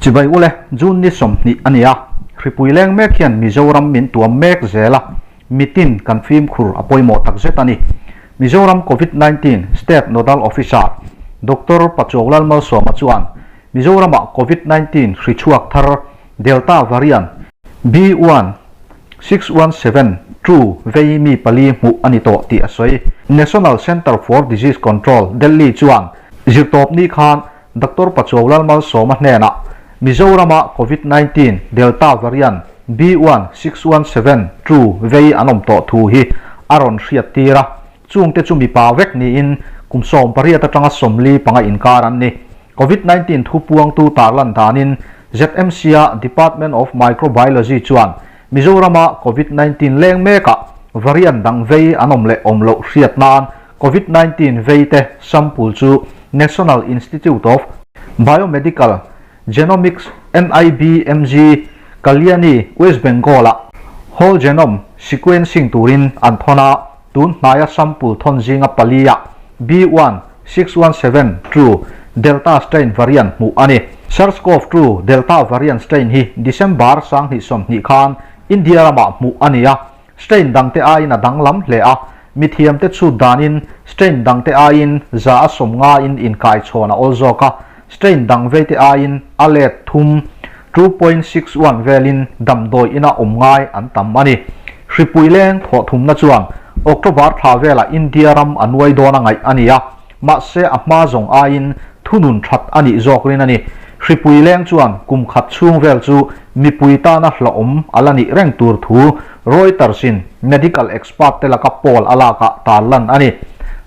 Chibai ule, June ni 20 a ni a, hripui leng mek hian Mizoram min tuam mek zel a, mitin kan fimkhur a pawimawh takzet a ni. Mizoram Covid 19 State Nodal Officer Doctor Pachuau Lalmalsawma chuan Mizoramah Covid 19 hri chhuak thar Delta variant B1 617 2 vei mi pali hmuh a ni tawh tih a sawi. National Centre for Disease Control, Delhi chuan zirtawpni khan Doctor Pachuau Lalmalsawma hnenah Mizorama Covid 19 Delta variant B1 617 2 vei an awm tawh thu hi a rawn hriat tir a, chungte chu mipa vek niin kum 18 atanga 45 inkar an ni. Covid 19 thu puangtu tarlan danin ZMC-a Department of Microbiology chuan Mizorama Covid 19 leng mekah variant dang vei an awm leh awm loh hriat nan Covid 19 vei te sample chu National Institute of Biomedical Genomics, NIBMG, Kalyani, West Bengal-ah whole genome sequencing turin an thawn a, tun hnaia sample thawn zinga pali-ah B1 617 2 Delta strain variant hmuh a ni. SARS-CoV-2 Delta variant strain hi December 2020 khan India ramah hmuh a ni a, strain dangte aiin a danglam hle a, mithiamte chhut danin strain dangte aiin 150 in inkaichhawn a awl zawk a, strain dang veite aiin a let thum 2.61 velin damdawi ina awm ngai an tam a ni. Hripui leng thawh thumna chuan October thla velah India ram a nuai dawn a ngaih a ni a, mahse a hma zawng aiin thunun that a nih zawk rin a ni. Hripui leng chuan kum khat chhung vel chu mipui tana hlawhawm a la nih reng tur thu Reuters-in medical expert te laka poll a lakah tarlan a ni.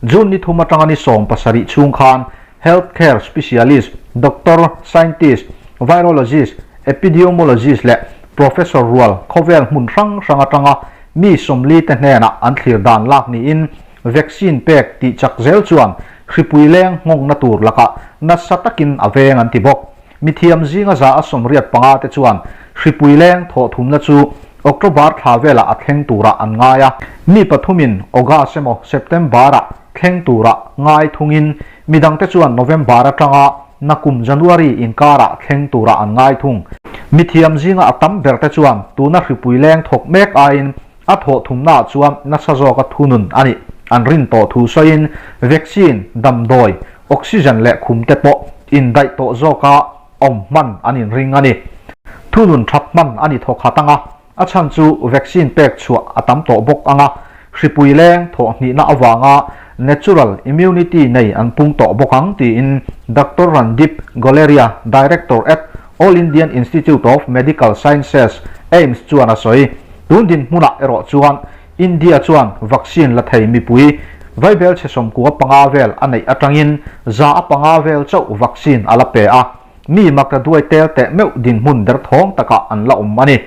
June ni thum atanga ni 17 chhung khan healthcare specialist, doctor, scientist, virologist, epidemiologist leh professor rual khawvel hmun hrang hrang atanga mi 40 te hnenah an thlir dan lak niin vaccine pek tih chak zel chuan hripui leng nghawngna tur lakah nasa takin a veng an ti bawk. Mithiam zinga 85 te chuan hripui leng thawh thumna chu October thla velah a thleng turah an ngai a, mi pathumin August emaw September-ah thleng turah ngai thungin midangte chuan November atanga nakum January inkarah thleng turah an ngai thung. Mithiam zinga a tam berte chuan tuna hripui leng thawk mek aiin a thawh thumnaah chuan nasa zawka thunun a nih an rin tawh thu sawiin vaccine, damdawi, oxygen leh khumte pawh indaih tawh zawka awm hman an inring a ni. Thunun that hman a ni thawk khat anga, a chhan chu vaccine pek chhuah a tam tawh bawk anga, hripui leng thawh hnihna avanga natural immunity nei an pung tawh bawk ang tiin Doctor Randeep Guleria, Director at All Indian Institute of Medical Sciences, AIIMS chuan a sawi. Tun dinhmunah erawh chuan India chuan vaccine la thei mipui vaibel chhe 95 vel a neih atangin 5% vel chauh vaccine a la pe a, mi makta duai tel teh meuh dinhmun derthawng takah an la awm a ni.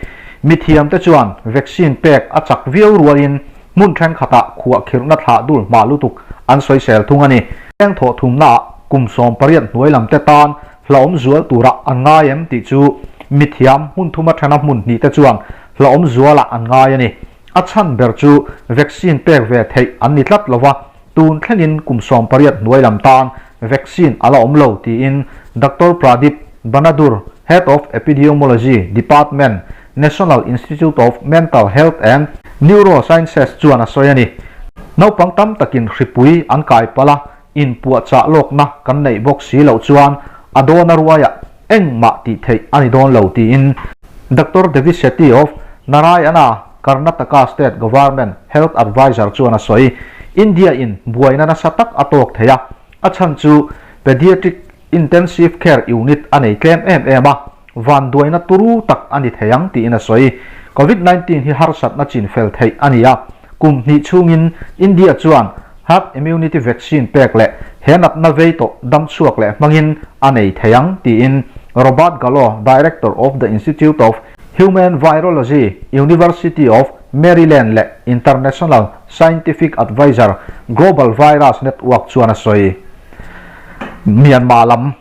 Mithiamte chuan vaccine pek a chak viau rualin hmun thenkhatah khuah khirhna thlah dul hma lutuk an sawisel thung a ni. Leng thawh thumnaah kum 18 hnuai lamte tan hlauhawm zual turah an ngai em tih chu mithiam hmun thuma thena hmun hnih te chuan hlauhawm zualah an ngai a ni. A chhan ber chu vaccine pek ve theih an ni tlat lova, tun thlengin kum 18 hnuai lam tan vaccine a la awm lo tiin Doctor Pradeep Banadur, Head of Epidemiology Department, National Institute of Mental Health and Neurosciences chuan a sawi a ni. Naupang tam takin hripui an kai palh a, inpuahchah lawkna kan neih bawk si loh chuan a dawn a ruaiah engmah tih theih a ni dawn lo tiin Doctor Devi Shetty of Narayana, Karnataka State Government Health Advisor chuan a sawi. India in buaina nasa tak a tawk thei a, a chhan chu Pediatric Intensive Care Unit a nei tlem em em a, vanduaina turu tak a ni thei ang tiin a sawi. Covid 19 hi harsatna chin fel theih a ni a, kum hnih chhungin India chuan herd immunity vaccine pek leh he natna vei tawh dam chhuak leh hmangin a nei thei ang tiin Robert Gallo, Director of the Institute of Human Virology, University of Maryland leh International Scientific Advisor, Global Virus Network chuan a sawi. Myanmar lam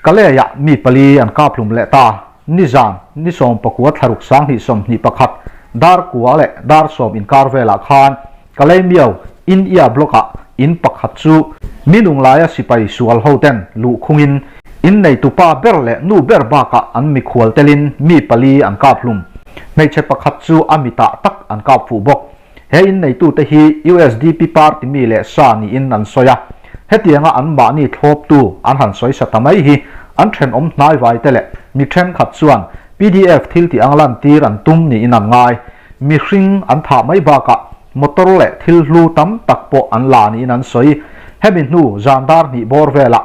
Kalay-ah mi pali an kaphlum leh ta. Nizan, ni 19 thlaruk 2021, dar kua leh dar 10 inkar velah khan Kalay Myo India block-ah in pakhat chu mi nung laia sipai sual ho ten luh khungin. Inneitupa ber leh nu ber bakah an mikhual telin mi pali an kap hlum. Hmeichhe pakhat chu a mitah tak an kap fuh bawk. He inneitute hi usdp party mi leh sa niin an sawi a. Hetianga anmahni thlawptu an han sawi sa ta mai hi an thenawm hnaivaite leh mi thenkhat chuan pdf thil tih ang lantir an tum niin an ngai. Mihring an thah mai bakah motor leh thil hlu tam tak pawh an la niin an sawi. Hemi hnu zan dar hnih bawr velah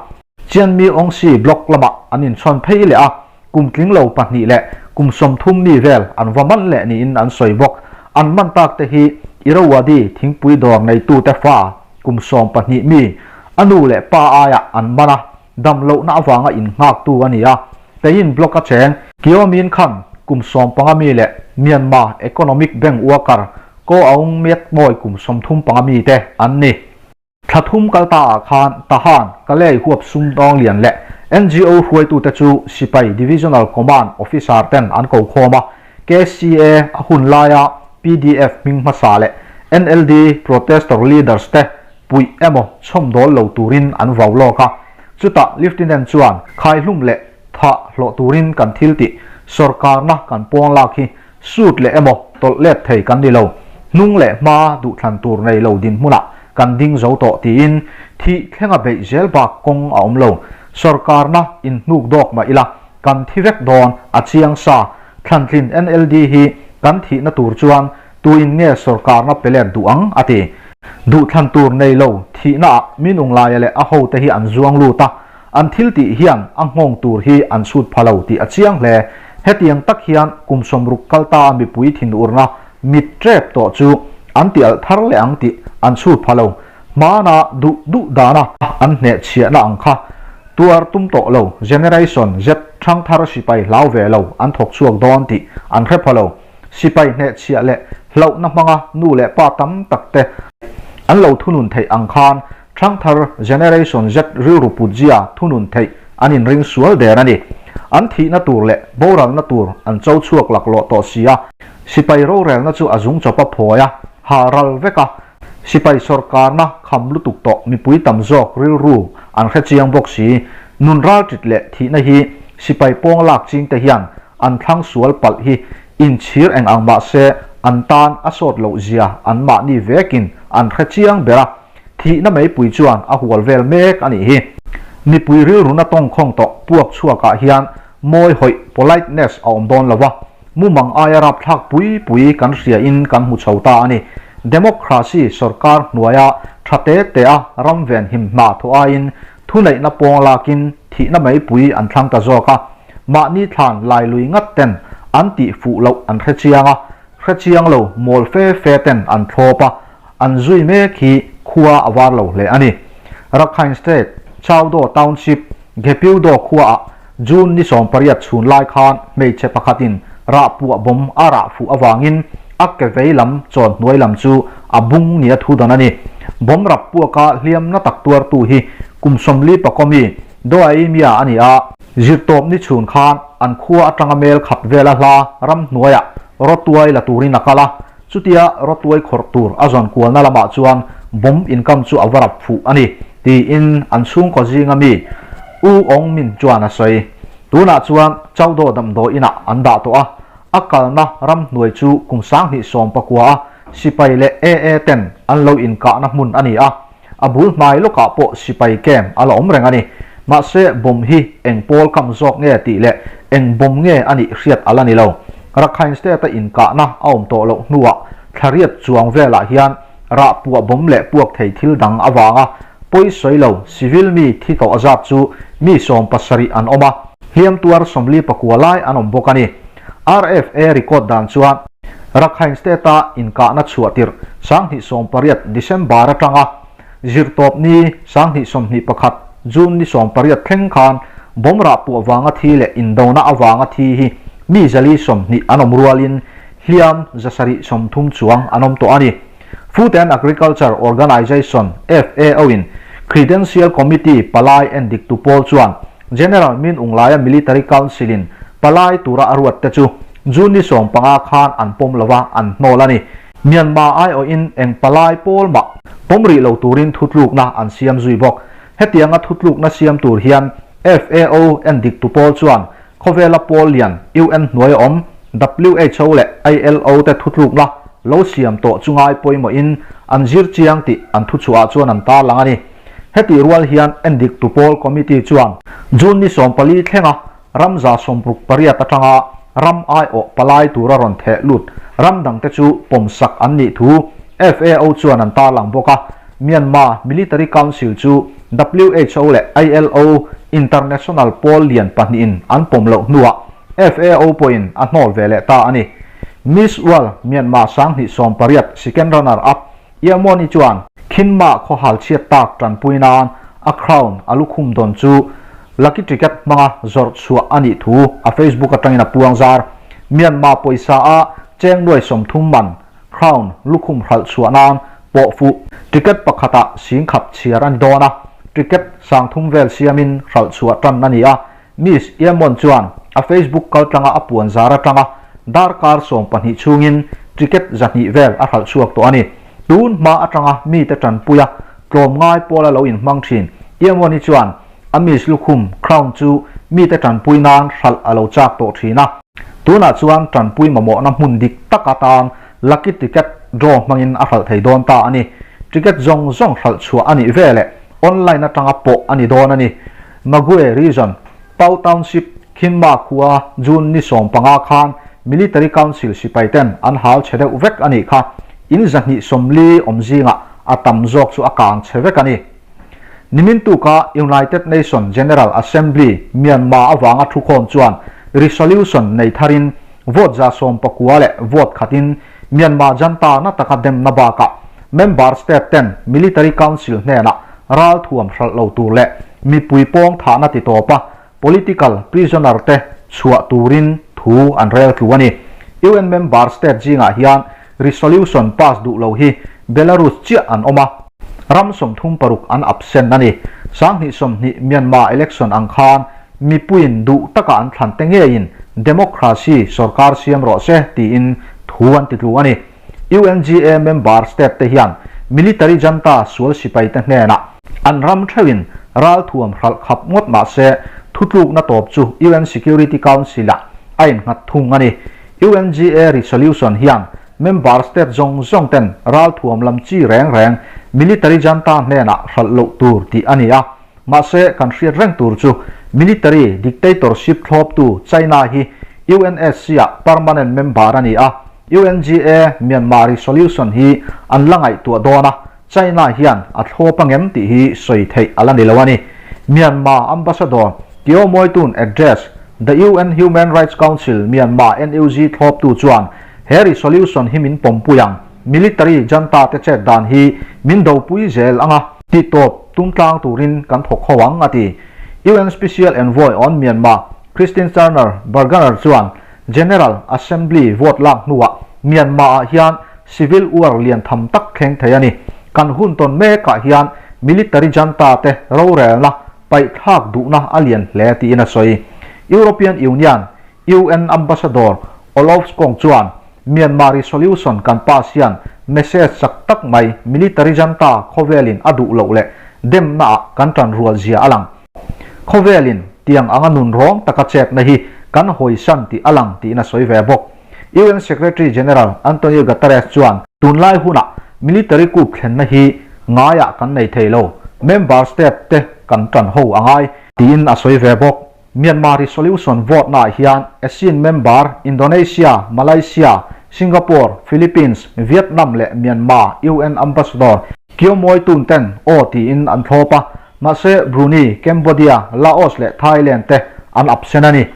Chianmi Awngsi block lamah an inchhawn phei leh a, kum tling lo pahnih leh kum 30 mi vel an va man leh niin an sawi bawk. An man tak te hi Irrawaddy thingpui dawr neitute fa kum 12 mi, a nu leh pa aiah an man a, dam lohna avanga innghaktu a ni a. Teiin block a cheng. Kiomin Khan kum 15 mi leh Myanmar Economic Bank worker Ko Aung Myat Mawi kum 35 mi te an ni. Thla thum kal ta ah khan Tahan, Kalay huap sumdawng lian leh NGO hruaitute chu Sipai Divisional Command Officer ten an ko khawm a, KCA a hun laia pdf hming hmasa leh NLD Protestor Leaders te puih emaw chhawmdawl lo turin an vau lawk a. Chutah Lieutenant chuan khaihlum leh thah hlawh turin kan thil tih sawrkarna kan pawn lak hi Sut leh emaw tawlh let thei kan ni lo, hnung leh hma duhthlan tur nei lo dinhmunah kan ding zo tawh tiin thih thlenga beih zel bak kawng a awm lo. Sawrkarna inhnuk dawk mah ila kan thi vek dawn a chiang sa. Thlantlin NLD hi kan thihna tur chuan tuin nge sawrkarna pe let duh ang a ti. Duhthlan tur nei lo thihnaah Minunglaia leh a hote hi an zuang lut a, An thil tih hian a nghawng tur hi an chhut pha lo tih a chiang hle. Hetiang tak hian kum 60 kal ta a mipui thinurna mit tep tawh chu an ti alh thar leh ang tih an chhut pha lo. Hmana duh duh dana an hnehchhiahna ang kha tuar tum tawh lo Generation Z ṭhangthar sipai hlau ve lo an thawk chhuak dawn tih an hre pha lo. Sipai hnehchhiah leh hlauhna hmanga nu leh pa tam tak te an lo thunun theih ang khan Ṭhangthar Generation Z rilru putzia thunun theih an inring sual der a ni. An thihna tur leh boralna tur an cho chhuak laklawh tawh si a. Sipai rorelna chu a zung chawp a phawi a, ha ral vek a. Sipai sawrkarna kham lutuk tawh mipui tam zawk rilru an hre chiang bawk si. Nun ralṭit leh thihna hi sipai pawng lak chingte hian an thlang sual palh hi inchhir eng ang mah se an tan a sawt loh zia anmahni vekin an hre chiang ber a. Thihna meipui chuan a hual vel mek a nih hi. Mipui rilruna tawngkhawng tawh puak chhuakah hian mawi hawih, politeness, a awm dawn lo va, mumang aia rapthlak pui pui kan hriain kan hmu chho ta a ni. Democracy sawrkar hnuaia tha te te a ram venhim hna thawh aiin thuneihna pawng lakin thihna meipui an thlang ta zawk a, mahni thlan lailui ngat ten an tih fuh loh an hre chiang a, Hre chiang lo mawl fe fe ten an thlawp a, an zui mek hi khua a var lo hle a ni. Rakhine State, Chaudo Township, Gepyudo khuaah June ni 18 chhun lai khan hmeichhe pakhatin rah puah bomb a rah fuh avangin a ke vei lam chawn hnuai lam chu a bung nia thu dawn a ni. Bomb rap puaka hliam na tak tuartu hi kum 40 mi Doaimia a ni a. Zirtawp ni chhun khan an khua atanga mel khat vela hla ramhnuaiah rawtuai la turin a kal a, chutia rawtuai khawrh tur a zawn kualna lamah chuan bomb inkam chu a va rap fuh a ni, tiin an chhungkaw zinga mi U Aung Min chuan a sawi. Tunah chuan Chaudo damdawi inah an dah tawh a, a kalna ramhnuai chu kum 2019 a sipai leh AA ten an lo inkahna hmun a ni a. A bul hmai lawkah pawh sipai camp a la awm reng a ni. Mahse, bomb hi eng pawl kam zawk nge tih leh eng bomb nge a nih hriat a la ni lo. Rakhine State-a inkahna a awm tawh loh hnuah thlariat chuang velah hian rah puah bomb leh puak thei thil dang avanga pawi sawi lo civil mi thi tawh zat chu mi 17 an awm a, hliam tuar 49 lai an awm bawk a ni. RFA record dan chuan Rakhine State-a inkahna chhuah tirh 2018 December atanga zirtawp ni 2021 June ni 18 thleng khan bomb rah puah vanga thi leh indona avanga thi hi mi 420 an awm rualin hliam 730 chuang an awm tawh a ni. Food and Agriculture Organization, FAO, in Credential Committee palai endiktu pawl chuan General Min Aung Hlaia Military Council in palai tura a ruat te chu June ni 15 khan an pawm lova an hnawl a ni. Myanmar aiawhin eng palai pawl mah pawm rih lo turin thutlukna an siam zui bawk. Hetianga thutlukna siam tur hian FAO endiktu pawl chuan khawvela pawl lian UN hnuaia awm who leh ILO te thutlukna lo siam tawh chu ngai pawimawhin an zir chiang tih an thuchhuah chuan an tarlang a ni. Hetih rual hian endiktu pawl committee chuan June ni 14 thlenga ram 168 atanga ram aiawh palai tura rawn theh lut ram dangte chu pawmsak an nih thu FAO chuan an tarlang bawk a. Myanmar Military Council chu who leh ILO International pawl lian pahnihin an pawm loh hnuah FAO pawhin a hnawl ve leh ta a ni. Miss World Myanmar 2018 second runner up Iamoni chuan Khinma khawhal chhiat tak tanpui nan a crown a lukhum dawn chu lucky ticket hmanga zawrh chhuah a nih thu a Facebook atangin a puang zar. Myanmar pawisa a cheng nuai 30 man crown lukhum hralh chhuah nan pawh fuh ticket pakhatah 10,000 chhiar a ni dawn a, ticket 3000 vel siamin hralh chhuah tan a ni a. Miss Iamon chuan a Facebook kaltlanga a puan zar atanga darkar 12 chhungin ticket 200 vel a hralh chhuak tawh a ni. Tun hma atanga mite tanpuia tlawm ngai pawla lo inhmang thin Iamoni chuan a Miss lukhum crown chu mite tanpui nan hralh a lo chak tawh thin a. Tunah chuan tanpui mamawhna hmun dik tak atan lucky ticket draw hmangin a hralh thei dawn ta a ni. Ticket zawng zawng hralh chhuah a nih veleh online atanga pawh a ni dawn a ni. Magwe Region, Pau Township, Khinma khua June ni 15 khan Military Council sipai ten an hal chhe deuh vek a nih kha. In 240 awm zingah a tam zawk chu a kang chhe vek a ni. Nimin tuka United Nation General Assembly Myanmar awanga thukhawm chuan resolution nei tharin vote 119 leh vote khatin Myanmar junta na taka demna bakah member state ten Military Council hnenah ral thuam hralh lo tur leh mipui pawng thahna ti tawpa political prisoner te chhuah turin thu an rel tlu a ni. UN member state zingah hian resolution pass duh lo hi Belarus chiah an awm a, ram 36 an absent a ni. 2020 Myanmar election ang khan mipuiin duh taka an thlan te ngein democracy sarkar siam rawh se tiin thu an ti tlu a ni. UNGA member state te hian military junta sual sipai te hnenah an ram theuhin ral thuam hralh khap ngawt mah se thutlukna tawp chu UN Security Council ah a innghat thung a ni. UNGA resolution hian member state zawng zawng ten ral thuam lam chi reng reng military junta hnenah hralh loh tur tih a ni a. Mahse kan hriat reng tur chu military dictatorship thlawp tu China hi UNSC ah permanent member a ni a. UNGA Myanmar resolution hi an la ngaihtuah dawn a, China hian a thlawp angem tih hi sawi theih a la ni lo a ni. Myanmar Ambassador Kyaw Moe Tun address the UN Human Rights Council Myanmar NUG thlawp tu chuan he resolution hi min pawmpui ang, military junta te chet dan hi min dopui zel anga ti tawp tum tlang turin kan thawk ho ang a ti. UN Special Envoy on Myanmar Christine Schraner Burgener chuan General Assembly vote lak hnuah Myanmar ah hian civil war lian tham tak thleng thei a ni. Kan hun tawn mekah hian military junta te rorelna paih thlak duhna a lian hle tiin a sawi. European Union UN Ambassador Olof Skong chuan Myanmar resolution kan pass hian message chak tak mai military junta khawvelin a duh loh leh demna ah kan tan rual zia a lang. Khawvelin tiang anga nun rawng taka chetna hi kan hawisan tih a lang tiin a sawi ve bawk. UN Secretary General Antonio Guterres chuan tunlai hunah military coup thlenna hi ngaiah kan nei thei lo, member state te kan tan ho a ngai tiin a sawi ve bawk. Myanmar resolution vote naah hian ASEAN member Indonesia, Malaysia, Singapore, Philippines, Vietnam leh Myanmar UN Ambassador Kyaw Moe Tun ten aw tiin an thlawp a, mahse Brunei, Cambodia, Laos leh Thailand te an absent a ni.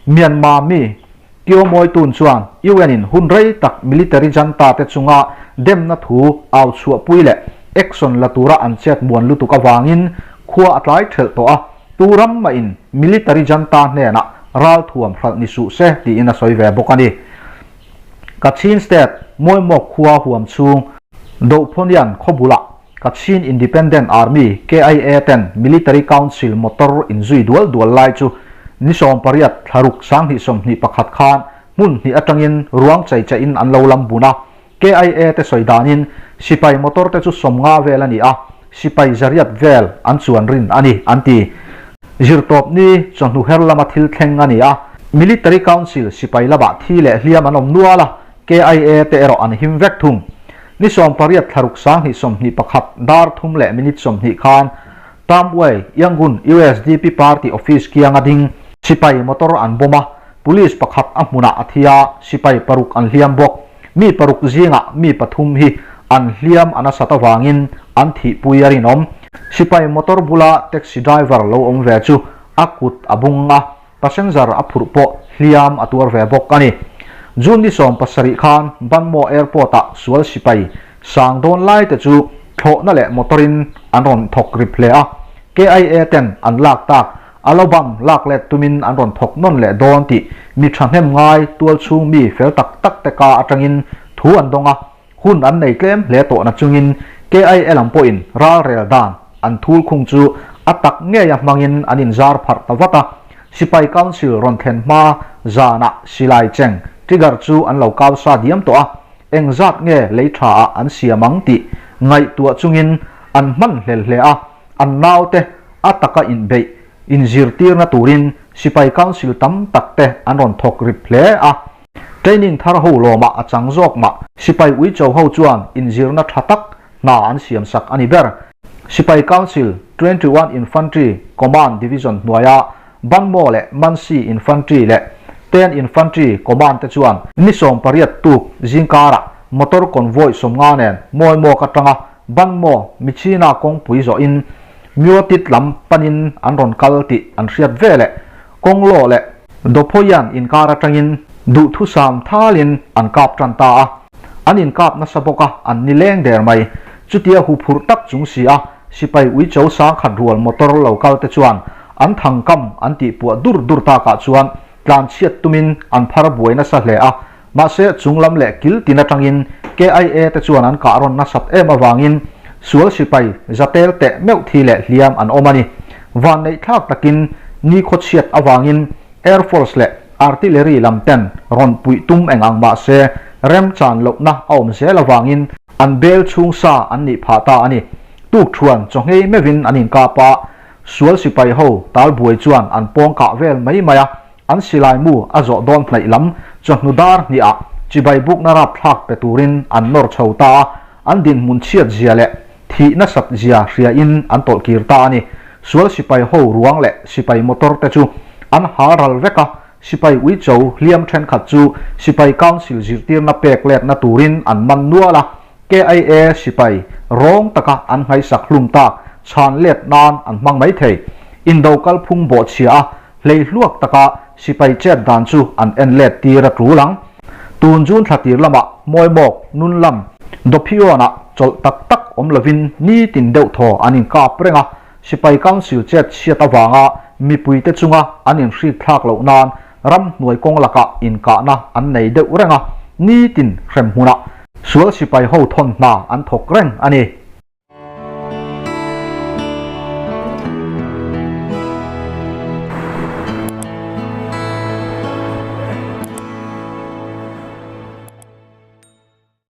Myanmar mi Kyaw Moe Tun chuan UN in hun rei tak military junta te chunga demna thu au chhuahpui leh action la tura an chet muan lutuk awangin khua a tlai thelh tawh a, tu ram mah in military junta hnenah ral thuam hralh ni suh se tiin a sawi ve bawk a ni. Kachin State Mawimawk khua huam chhung Dohphonian khawbulah Kachin Independent Army KIA ten Military Council motor inzui dual dual lai chu ni 18 thlaruk 2021 khan hmun hnih atangin ruang chei cheiin an lo lam bun a. KIA te sawi danin sipai motor te chu 50 vel a ni a, sipai 800 vel an chuan rin a ni an ti. Zirtawpni chawhnu her lama thil thleng a ni a, Military Council sipai lamah thi leh hliam an awm nual a, KIA te erawh an him vek thung. Ni 18 thlaruk 2021 dar thum leh minute 20 khan Tamway, Yangon usdp Party Office kianga ding sipai motor an bomb a, Police pakhat a hmunah a thi a, sipai paruk an hliam bawk. Mi paruk zingah mi pathum hi an hliam a nasat avangin an thihpui a rinawm. Sipai motor bula taxi driver lo awm ve chu a kut a bung a, passenger a phurh pawh hliam a tuar ve bawk a ni. June ni 17 khan Banmaw Airport-ah sual sipai sang dawn lai te chu thlawhna leh motor-in an rawn thawk rip hle a, KIA ten an lak tak A lo bam lak let tumin an rawn thawk nawn leh dawn tih mi thahnem ngai tualchhung mi fel tak tak te ka atangin thu an dawng a, hun an nei tlem hle tawh na chungin KIA lam pawhin ralrel dan an thul khung chu a tak ngeia hmangin an inzar pharh ta vat a. Sipai Council rawn thlen hma zanah silai cheng trigger chu an lo kau sa diam tawh a, engzat nge lei tha ah an siam ang tih ngaihtuah chungin an hman hlel hle a. An naute a taka inbeih inzirtirna turin Sipai Council tam tak te an rawn thawk rip hle a. Training thar ho lawmah a chang zawk mah. Sipai uicho ho chuan inzirna tha tak hna an siam sak a ni ber. Sipai Council 21 Infantry Command Division hnuaia Banmaw leh Mansi Infantry leh Ten Infantry Command te chuan ni 18 tuk zingkarah motor convoy 50 nen Mawimawk atanga Banmaw Michina kawngpui zawhin Myotit lam panin an rawn kal tih an hriat ve leh Kawnglaw leh Dophoian inkar atangin duhthusam thalin an kap tan ta a. An inkap nasa bawk a, an ni leng der mai. Chutia huphurh tak chung si a, sipai uicho sangkhat rual motor lo kal te chuan an thangkam an tihpuah dur dur takah chuan tlanchhiat tumin an phar buai nasa hle a. Mahse, chung lam leh kil tin atangin KIA te chuan an kah rawn nasat em avangin sual sipai zatel teh meuh thi leh hliam an awm a ni. Vanneih thlak takin ni khawchhiat avangin Air Force leh Artillery lam ten rawn puih tum eng ang mahse remchan lohna a awm zel avangin an bel chhung sa an nih phah ta a ni. Tukṭhuan chaw nghei meuhin an inkap a, sual sipai ho talbuai chuan an pawng kah vel mai mai a. An silai mu a zawh dawn hnaih lam chawhnu dar hniah chibai bukna rapthlak pe turin an nawr chho ta a, an dinhmun chhiat zia leh thih nasat zia hriain an tawlh kir ta a ni. Sual sipai ho ruang leh sipai motor te chu an hal ral vek a, sipai uicho hliam thenkhat chu sipai council zirtirna pek letna turin an man nual a, KIA sipai rawng taka an nghaisak hlum tak chhan let nan an hmang mai thei. Indo kalphung bawhchhia a hleihluak taka sipai chet dan chu an en let tir a tul ang. Tun June thla tir lamah Mawimawk, Nunlam, Dophiawnah chawlh tak tak awm lovin nitin deuh thaw an inkap reng a, sipai council chet chhiat avanga mipuite chunga an inhrik thlak loh nan ramhnuai kawng lakah inkahna an nei deuh reng a, nitin hrem hmunah sual sipai ho thawn hna an thawk reng a ni.